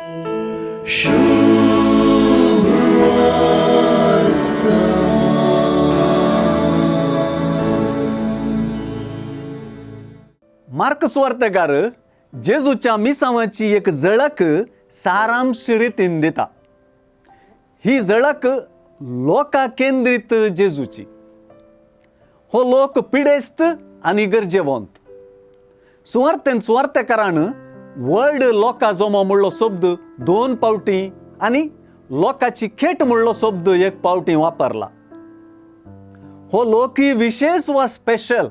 Mark सुवार्तेकार जेजूच्या मिसांवाची एक झळक सारांश रितीन दिता. ही झळक लोका केंद्रीत जेजूची. हो लोक पिडेस्त आनी गरजेवंत. सुवार्तेन सुवार्तेकारान व्हड लोका जमो म्हणलो शब्द 2 फावटी आनी लोकाची खेट म्हणलो शब्द 1 फावटी वापरला. हो लोकय विशेष वा स्पेशल.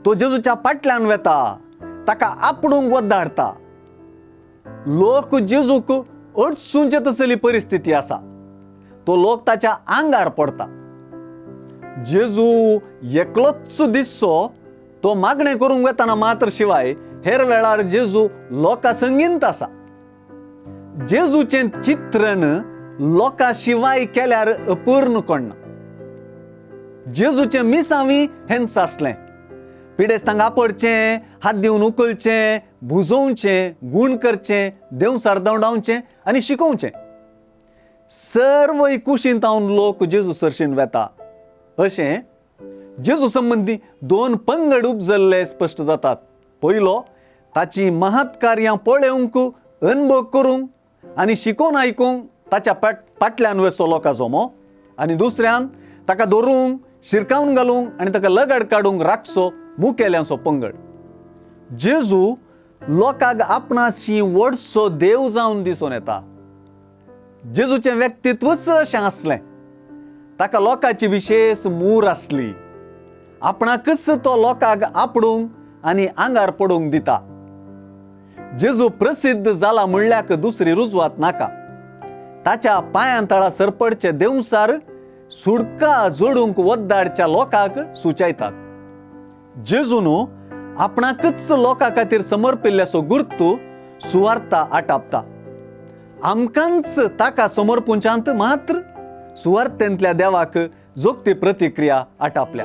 तो जेजूच्या फाटल्यान वेता, ताका आपडूंक वद्दाडटा. लोक जेजूक अडचुंचे तसली परिस्थिती आसा. तो लोक ताच्या आंगार पडटा. जेजू एकलोच दिसचो तो मागणें करूंक वेतना मात्र शिवाय हेर वेळार जेजू लोकां संगीत आसा. जेजूचें चित्रण लोकां शिवाय केल्यार अपूर्ण कोण्णा. जेजूचें मिसावी हेंच आसलें. पिडेस्तांक आपडचें, हात दिवन उखलचें, भुजोवचें, गूण करचें, देंवसार दवडावचें आनी शिकोवचें. सर्व कुशीन तावन लोक जेजू सरशीन वेता. अशें जेजू संबंदी 2 पंगड उपजल्ले स्पश्ट जातात. पयलो, ताची महत्कार्यां पळोवंक, अनुभव करूंक आनी शिकोवन आयकूंक ताच्या फाटल्यान वेचो लोकां जमो, आनी दुसऱ्यान ताका धरूंक, शिरकावन घालूंक आनी ताका लगड काडूंक राखचो मुखेल्यांचो पंगड. जेजू लोकांक आपणाशी व्हडसो देव जावन दिसून येता. जेजूचें व्यक्तित्वच अशें आसलें. ताका लोकांची विशेष मूर आसली. आपणाकच तो लोकांक आपडूंक आनी आंगार पडूंक दिता. जेजू प्रसिद्ध जाला म्हणल्याक दुसरी रुजवात नाका. ताच्या पांयां तळा सरपडचे देंवसार सुडका जोडूंक वद्दाडच्या लोकांक सुचायतात. जेजून आपणाकच लोकां खातीर समर्पिल्ल्याचो गुर्तू सुवार्ता आटापता. आमकांच ताका समर्पुंच्यांत मात्र सुवार्तेंतल्या देवाक जोगती प्रतिक्रिया आटापल्या.